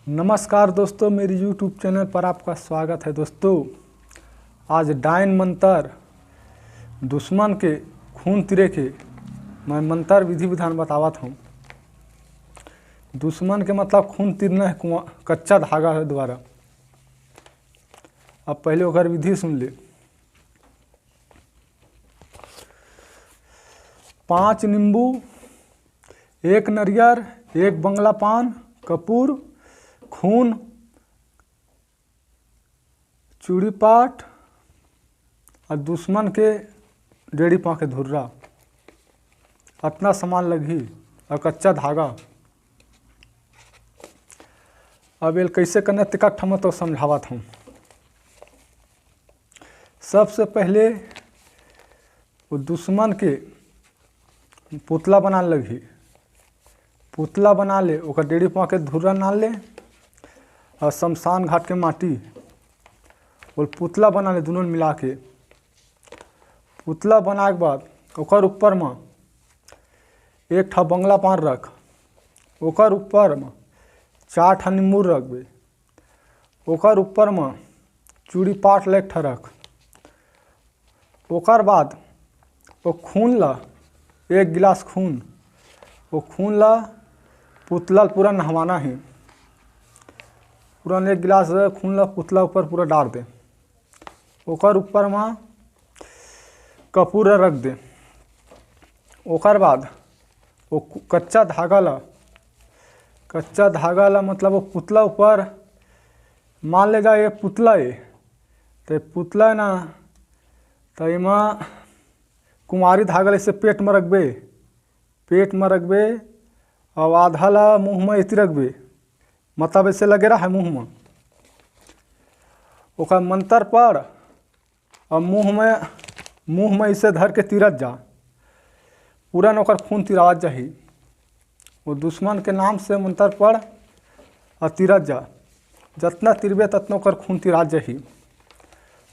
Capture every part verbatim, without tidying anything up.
नमस्कार दोस्तों, मेरी YouTube channel पर आपका स्वागत है। दोस्तों, आज डायन मंत्र, दुश्मन के खून तिरे के मैं मंत्र विधि विधान बतावत हूँ। दुश्मन के मतलब खून तिरना है कुआं-, कच्चा धागा है द्वारा। अब पहले ओकर विधि सुन ले। पाँच नींबू, एक नरियर, एक बंगला पान, कपूर, खून, चूड़ी पाट और दुश्मन के डेढ़ी पाँव के धुर्रा, अतना सामान लगही और कच्चा धागा। अब एल कैसे करना, तेकर ठमा तो समझावत हूँ। सबसे पहले वो दुश्मन के पुतला बनान लगही। पुतला बना ले, ओकर डेढ़ी पाँव के धुर्रा नान ले और शमशान घाट के माटी, वो पुतला बना ले, दुनों मिला के। पुतला बनाए के बाद ओकर ऊपर म एक ठा बंगला पान रख, ओकर ऊपर म चार ठा नींबू रखबे, ओकर ऊपर म चूड़ी पाट ल एक ठा रख। ओकर बाद वो खून ला, एक गिलास खून, वो खून ला पुतला ल पूरा नहवाना हे। पूरा एक गिलास खून ला पुतला ऊपर पूरा डार दे। ओकर ऊपर म कपूर रख दे। ओकर बाद वो कु-, कच्चा धागा ला, कच्चा धागा ला मतलब वो पुतला ऊपर, मान ले जा ये पुतला ए, तो पुतला है ना, तो एमा कुमारी धागा ला ऐसे पेट में रखबे, पेट में रखबे, और आधा ला मुंह में ऐती रखबे, मतलब ऐसे लगे रहा है मुंह में। ओकर मंत्र पढ़ और मुंह में, मुंह में इसे धर के तिरत जा, पूरा न ओकर खून तिरावत जाही। वो दुश्मन के नाम से मंत्र पढ़ और तिरत जा, जतना तिरबे ततना ओकर खून तिरात जाही।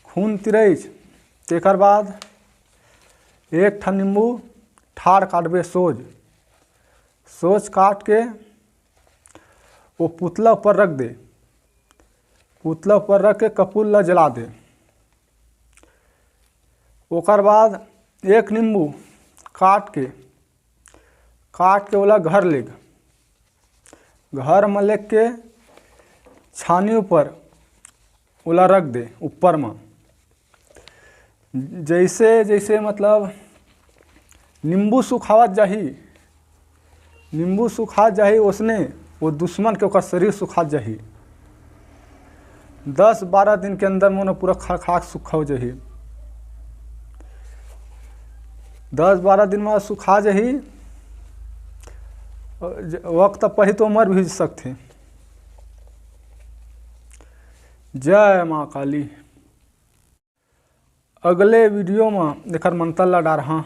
खून तिरैच, तेकर बाद एक ठन नींबू ठाड़ काटबे सोज, सोज काट के वो पुतला ऊपर रख दे, पुतला ऊपर रख के कपूर ला जला दे। ओकर बाद एक नींबू काट के, काट के ओला घर लेग, घर में लेग के छानी ऊपर ओला रख दे, ऊपर में। जैसे, जैसे मतलब नींबू सुखावत जाही, नींबू सुखात जाही, ओसने वो दुश्मन के ओकर शरीर सुखात जाही। दस बारह दिन के अंदर मोनो पूरा खड़खड़ा के सुखा हो जाही। दस बारह दिन में सुखा जाही। ज-, वक्त पही तो मर भी सकथे। जय माँ काली। अगले वीडियो में एकर मंत्र ला डारहा,